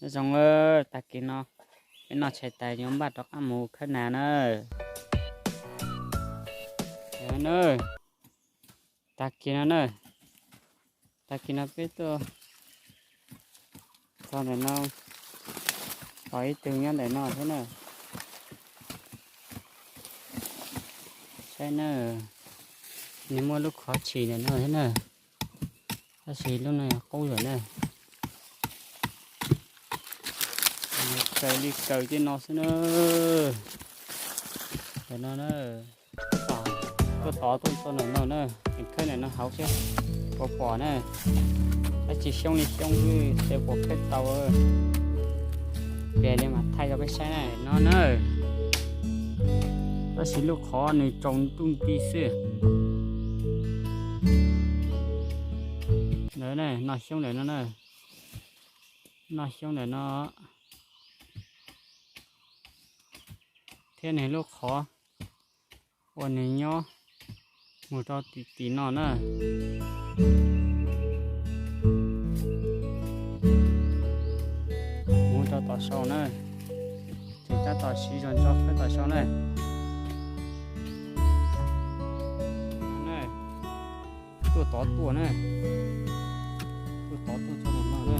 Nyob zoo, tag kis no peb noj tshais tas yuav npaj rov qab mus khawb nas na. Na, tag kis no na, tag kis no peb tuaj txog ntawm no, tos ib tug nyob ntawm no thiab na. Saib na, nws muaj lub qhov tshis ntawm no thiab na, tab sis lub no yog qub lawm na. Kaw li kaws tej no xwb na. Ntawm no na, tuaj tod tuaj txog ntawm no na, khawb ntawm no hauv thiab, puas pom na. Tab sis xyoob li xyoob xwb, xyov puas khawb tau. Piav li mas thaij rau peb saib na, no na. Tab sis lub qhov nws tsaus ntuj nti xwb. Ntawm no, noj xyoob ntawm no na, noj xyoob ntawm no, thiab nws lub qhov uas nws nyob mus rau tim tim no na. Mus rau tom sau na, tseem tab tom siv zog ntso khawb tom sau na. Tuaj tod tuaj na, tuaj tod tuaj txog ntawm no na.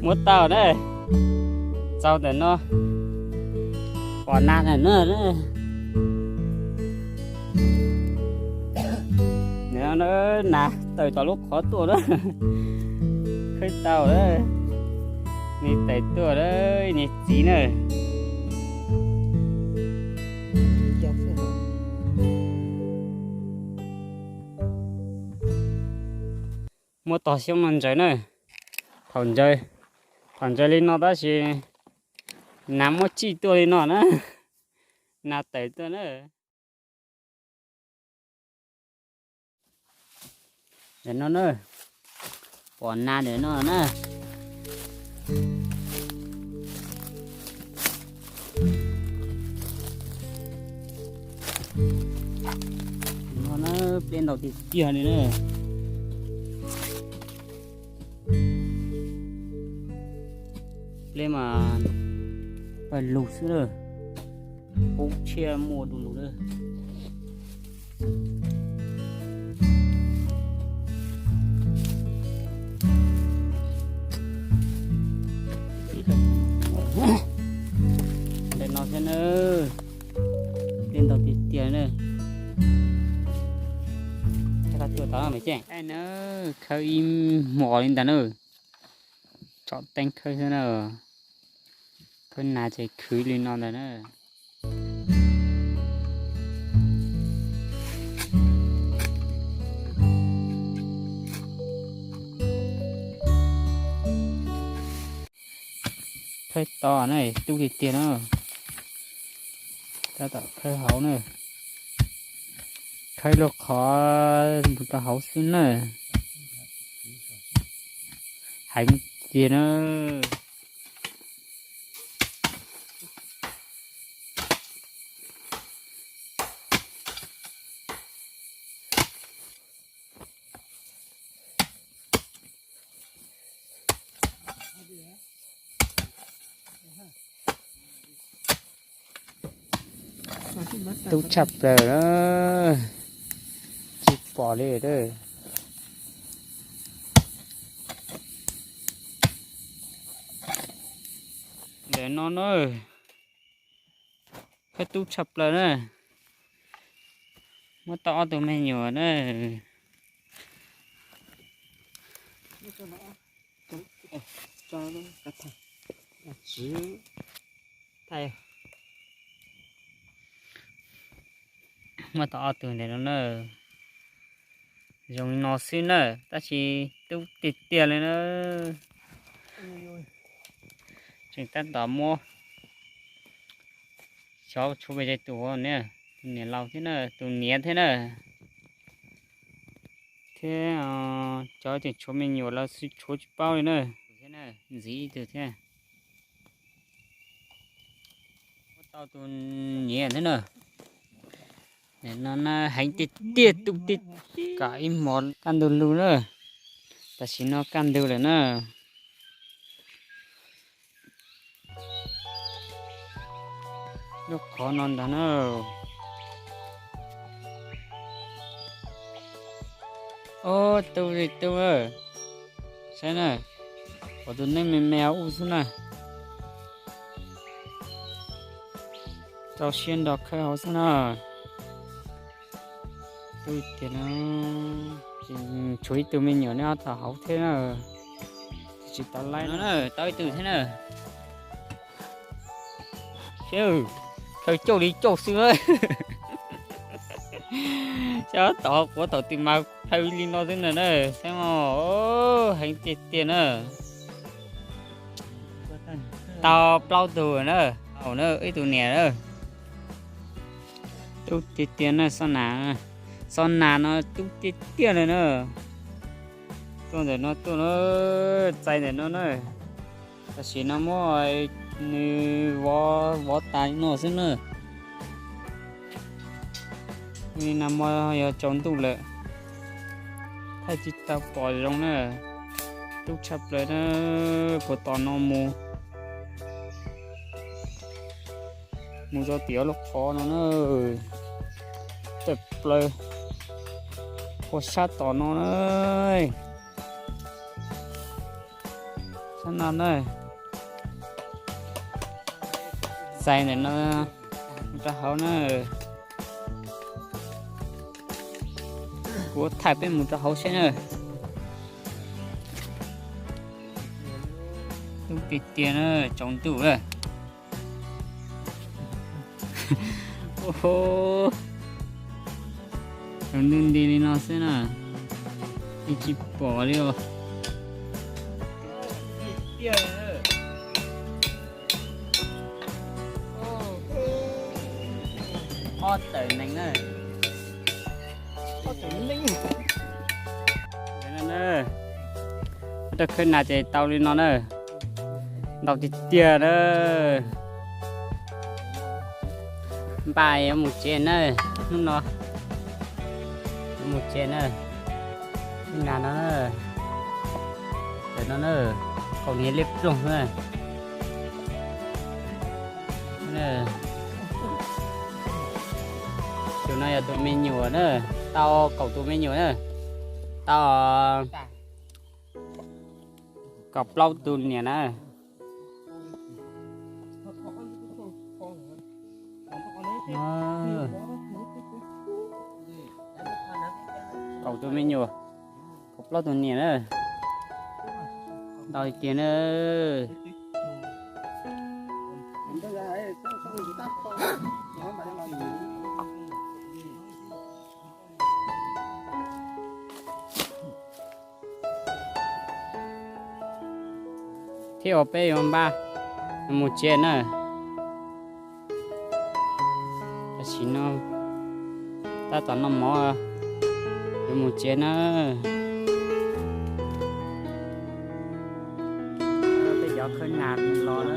Muab tau na, txaus ntawm no, pom nas ntawm no na. Nas tawm tom lub qhov tuaj na, khawb tau na, niag tais tuaj na, niag txiv na. Muab tog xyoob no ntsaws na, thaum ntsaws, thaum ntsaws li no tab sis nas muab tsij tuaj li no na, nas tawm tuaj na. Ntawm no na, pom nas ntawm no na. No na, pliaj ntau tiag tiag li na. Pliaj mas pawg lug xwb na, qub tshiab muaj du lug na. Ntawm no xwb na, pliaj ntau tiag tiag na. Tua tod mas ces na, khawb ib hmos li ntawd na, tsom teeb khawb xwb na, khawb nas ces khwv li no ntag na. Khawb to na, tub tiag tiag na. Tab tom khawb hauv na, khawb lub qhov mus rau hauv xwb na. Heev tiag na. Tub tshaj plaws na, tsis pom li. Ntawm no na, khawb tub tshaj plaws na, muab tau ob tug me nyuam na. Muab tau ob tug ntawm no na, zoo li no xwb na, tab sis tub tiag tiag li na. Tseem tab tom muab xyov tshuav pes tsawg tus ne, tus niam laus thiab na, tus niam thiab na, thiab cov tseem tshuav me nyuam los xwb tshuav tsis paub li na. Ntxiv ib tug thiab. Muab tau tus niam thiab na. Nim no na heev tiag tiag, tu tiag tiag, kam ib hmos kaj ntug lug na. Tam sim no kaj ntug lawm na. Lub qhov no ntag na. Ob tug li tug, saib na, pom tus neeb me me ub xwb na. Rau siab nrog khawb hauv xwb na. Tub tiag no, tshuav ib tug me nyuam nyob tom hauv thiab na. Tsis tau laib no, tau ib tug thiab na. Khaws cauj li cauj xwb. Xyov tod quav thaum twg mas khaws li no xwb na na. Saib os, heev tiag tiag na. Tau plaub tug na, hauv na ib tug niam na. Tub tiag tiag na, xob nas, xob nas no tub tiag tiag li na. Tuaj ntawm no tuaj na, txais ntawm no na. Tam sim no muab nws vov vov tas no xwb na. Li nag hmo yog tsaus ntuj lawm, thaij tsis tau pom zoo na. Tub tshaj plaws na, puag tom no mus, mus rau tim lub qhov no na. Tawm plaws puag sab tom no na. Sab no na. Txais ntawm no mus rau hauv na. Kuv thaij peb mus rau hauv saib na. Tub tiag tiag na, tsaus ntuj lawm. Tsaus ntuj nti li no xwb na, yeej tsis pom li os. Ob tawm nees na. Rau khawb nas ces tau li no na. Ntau tiag tiag na. Npaj yuav mus tsev na, hnub no yuav mus tsev na. Ib nas no, ntawm no na, kaum niag liab ploog na. Tus no yog tus me nyuam na, tau kaum tus me nyuam na, tau kaum plaub tus niam na. Kaum tus me nyuam, kaum plaub tus niam na. Ntau tiag na. Thiab uas peb yuav npaj mus tsev na. Tam sim no tab tom noj mov, yuav mus tsev na. Peb cov khawb nas los na.